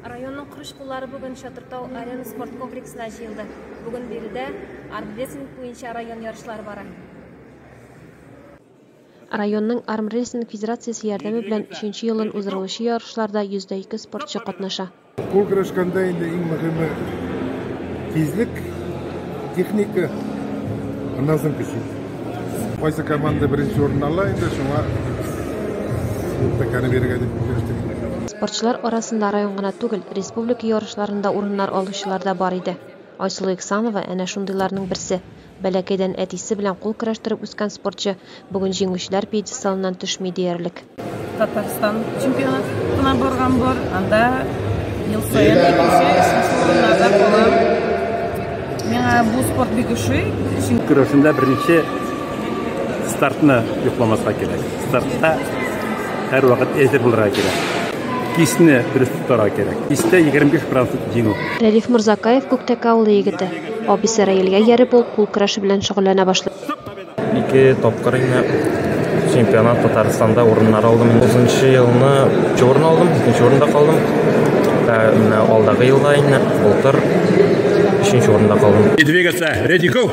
Районның корыч куллары бүген Чатыртау Арена спорт комплексына җыелды. Бүген биредә армрестлинг буенча район ярышлары бара. Районның армрестлинг федерациясе ярдәме белән өченче елын уздырылучы ярышларда 102 спортчы катнаша. Кул көрәшкәндә инде иң мөһиме тизлек, техника, аннан соң көч. Кайсы команда беренче урын ала инде, шуңа тәкәне бирергә дип керештек. Спортчылар арасында район гына түгел, республика ярышларында урыннар алучылар да бар иде. Айсылу Иксанова әнә шундыйларның берсе. Бәләкәйдән әтисе белән кул көрәштереп үскән спортчы бүген җиңүчеләр пьедесталыннан төшми диярлек. Татарстан чемпионатына барган бар, анда ел саен икенче, өченче урыннарда калам. Миңа бу спорт бик ошый. Көрәшендә беренче стартны йокламаска кирәк. Стартта һәрвакыт әзер булырга кирәк. Кисне дөрес тотарга кирәк. Кистә 25% җиңү. Рәлиф Морзакаев Күктәкә авылы егете. Абыйсы Раилгә ияреп ул кул көрәше белән шөгыльләнә башлый. Ике тапкыр инде чемпионат Татарстанда урыннар алдым. 9 елны өченче урын алдым, икенче урында калдым. Ә менә алдагы елда инде былтыр өченче урында калдым. Двигаться, ready, go!